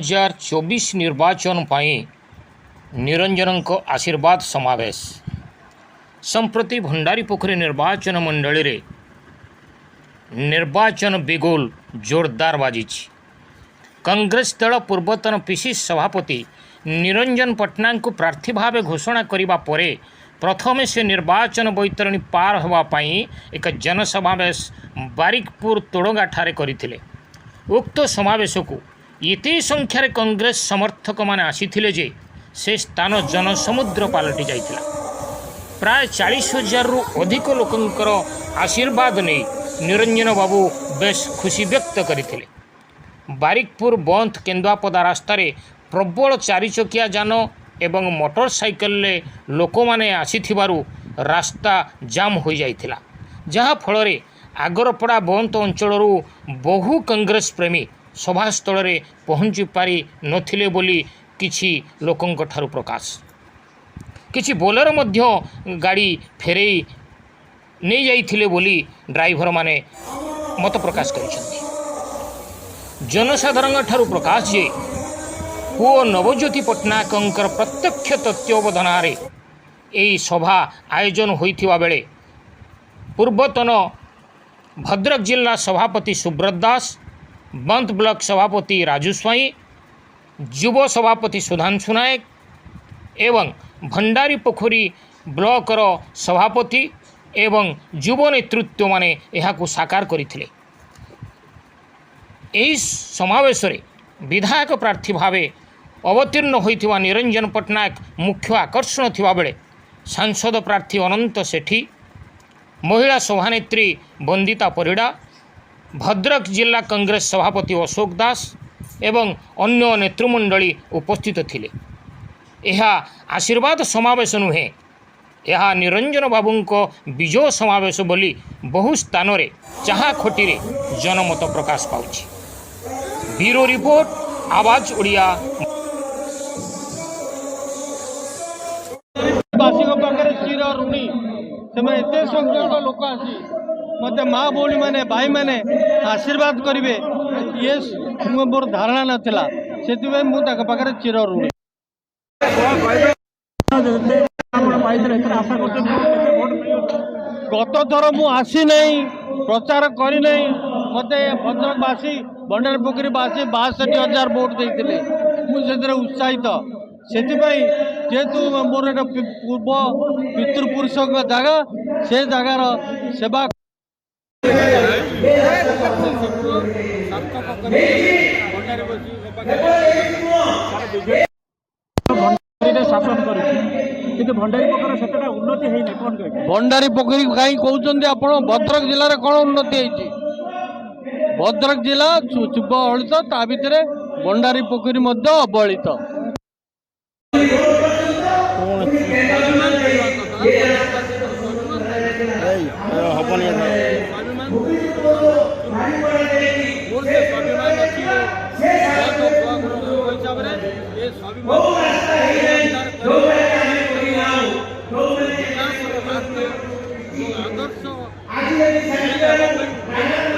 2024 ନିର୍ବାଚନ ପାଇଁ ନିରଞ୍ଜନଙ୍କ ଆଶୀର୍ବାଦ ସମାବେଶ। ସମ୍ପ୍ରତି ଭଣ୍ଡାରୀପୋଖରୀ ନିର୍ବାଚନ ମଣ୍ଡଳୀରେ ନିର୍ବାଚନ ବିଗୁଲ ଜୋରଦାର ବାଜିଛି। କଂଗ୍ରେସ ଦଳ ପୂର୍ବତନ ପିସିସି ସଭାପତି ନିରଞ୍ଜନ ପଟ୍ଟନାୟକଙ୍କୁ ପ୍ରାର୍ଥୀ ଭାବେ ଘୋଷଣା କରିବା ପରେ ପ୍ରଥମେ ସେ ନିର୍ବାଚନ ବୈତରଣୀ ପାର ହେବା ପାଇଁ ଏକ ଜନସମାବେଶ ବାରିକପୁର ତୋଡ଼ଗାଠାରେ କରିଥିଲେ। ଉକ୍ତ ସମାବେଶକୁ ଏତେ ସଂଖ୍ୟାରେ କଂଗ୍ରେସ ସମର୍ଥକମାନେ ଆସିଥିଲେ ଯେ ସେ ସ୍ଥାନ ଜନସମୁଦ୍ର ପାଲଟି ଯାଇଥିଲା। ପ୍ରାୟ 40,000ରୁ ଅଧିକ ଲୋକଙ୍କର ଆଶୀର୍ବାଦ ନେଇ ନିରଞ୍ଜନ ବାବୁ ବେଶ୍ ଖୁସି ବ୍ୟକ୍ତ କରିଥିଲେ। ବାରିକପୁର ବନ୍ଥ କେନ୍ଦୁଆପଦା ରାସ୍ତାରେ ପ୍ରବଳ ଚାରିଚକିଆ ଯାନ ଏବଂ ମୋଟର ସାଇକେଲରେ ଲୋକମାନେ ଆସିଥିବାରୁ ରାସ୍ତା ଜାମ୍ ହୋଇଯାଇଥିଲା, ଯାହାଫଳରେ ଆଗରପଡ଼ା ବନ୍ଥ ଅଞ୍ଚଳରୁ ବହୁ କଂଗ୍ରେସ ପ୍ରେମୀ ସଭାସ୍ଥଳରେ ପହଞ୍ଚି ପାରି ନଥିଲେ ବୋଲି କିଛି ଲୋକଙ୍କ ଠାରୁ ପ୍ରକାଶ। କିଛି ବୋଲେରୋ ମଧ୍ୟ ଗାଡ଼ି ଫେରେଇ ନେଇଯାଇଥିଲେ ବୋଲି ଡ୍ରାଇଭରମାନେ ମତ ପ୍ରକାଶ କରିଛନ୍ତି। ଜନସାଧାରଣଙ୍କ ଠାରୁ ପ୍ରକାଶ ଯେ ପୁଅ ନବଜ୍ୟୋତି ପଟ୍ଟନାୟକଙ୍କର ପ୍ରତ୍ୟକ୍ଷ ତତ୍ତ୍ୱାବଧାନରେ ଏହି ସଭା ଆୟୋଜନ ହୋଇଥିବା ବେଳେ ପୂର୍ବତନ ଭଦ୍ରକ ଜିଲ୍ଲା ସଭାପତି ସୁବ୍ରତ ଦାସ, ବନ୍ତ ବ୍ଲକ ସଭାପତି ରାଜୁ ସ୍ୱାଇଁ, ଯୁବ ସଭାପତି ସୁଧାଂଶୁ ନାୟକ ଏବଂ ଭଣ୍ଡାରୀପୋଖରୀ ବ୍ଲକର ସଭାପତି ଏବଂ ଯୁବ ନେତୃତ୍ୱମାନେ ଏହାକୁ ସାକାର କରିଥିଲେ। ଏହି ସମାବେଶରେ ବିଧାୟକ ପ୍ରାର୍ଥୀ ଭାବେ ଅବତୀର୍ଣ୍ଣ ହୋଇଥିବା ନିରଞ୍ଜନ ପଟ୍ଟନାୟକ ମୁଖ୍ୟ ଆକର୍ଷଣ ଥିବାବେଳେ ସାଂସଦ ପ୍ରାର୍ଥୀ ଅନନ୍ତ ସେଠୀ, ମହିଳା ସଭାନେତ୍ରୀ ବନ୍ଦିତା ପରିଡ଼ା, ଭଦ୍ରକ ଜିଲ୍ଲା କଂଗ୍ରେସ ସଭାପତି ଅଶୋକ ଦାସ ଏବଂ ଅନ୍ୟ ନେତୃମଣ୍ଡଳୀ ଉପସ୍ଥିତ ଥିଲେ। ଏହା ଆଶୀର୍ବାଦ ସମାବେଶ ନୁହେଁ, ଏହା ନିରଞ୍ଜନ ବାବୁଙ୍କ ବିଜୟ ସମାବେଶ ବୋଲି ବହୁ ସ୍ଥାନରେ ଚାହା ଖଟିରେ ଜନମତ ପ୍ରକାଶ ପାଉଛି। ବ୍ୟୁରୋ ରିପୋର୍ଟ, ଆବାଜ ଓଡ଼ିଆ। ବାସୀଙ୍କ ପାଖରେ ଚିର ଋଣୀ। ସେମାନେ ଏତେ ସଂଖ୍ୟକ ଲୋକ ଆସି ମୋତେ ମା ଭଉଣୀମାନେ, ଭାଇମାନେ ଆଶୀର୍ବାଦ କରିବେ, ଇଏ ମୁଁ ମୋର ଧାରଣା ନଥିଲା। ସେଥିପାଇଁ ମୁଁ ତାଙ୍କ ପାଖରେ ଚିର ଋଣୀ। ଆପଣ ପାଇଥିଲେ, ଏଥର ଆଶା କରୁଛନ୍ତି କେତେ ଭୋଟ ମିଳିବ? ଗତ ଥର ମୁଁ ଆସିନାହିଁ, ପ୍ରଚାର କରିନାହିଁ। ମୋତେ ଭଦ୍ରକବାସୀ, ଭଣ୍ଡାରୀପୋଖରୀବାସୀ 62,000 ଭୋଟ ଦେଇଥିଲେ। ମୁଁ ସେଥିରେ ଉତ୍ସାହିତ। ସେଥିପାଇଁ ଯେହେତୁ ମୋର ଏଇଟା ପୂର୍ବ ପିତୃପୁରୁଷଙ୍କ ଜାଗା, ସେ ଜାଗାର ସେବା ସାର୍ଥକ କରି ଭଣ୍ଡାରୀବାସୀଙ୍କ ପାଖରେ। ଭଣ୍ଡାରୀରେ ଶାସନ କରିଛି, କିନ୍ତୁ ଭଣ୍ଡାରୀ ପୋଖରୀ ସେତେଟା ଉନ୍ନତି ହେଇନି, କ'ଣ କହିବେ? ଭଣ୍ଡାରୀ ପୋଖରୀ କାହିଁ କହୁଛନ୍ତି ଆପଣ? ଭଦ୍ରକ ଜିଲ୍ଲାରେ କ'ଣ ଉନ୍ନତି ହେଇଛି? ଭଦ୍ରକ ଜିଲ୍ଲା ଅବହେଳିତ, ତା ଭିତରେ ଭଣ୍ଡାରୀ ପୋଖରୀ ମଧ୍ୟ ଅବହେଳିତ। ହବନି। ମୋର ସେ ସ୍ୱାଭିମାନ ଅଛି, ହିସାବରେ ଏ ସ୍ୱାଭିମାନ ବିକାଶର ରାସ୍ତା ଏବଂ ଆଦର୍ଶ ହେବା ପାଇଁ।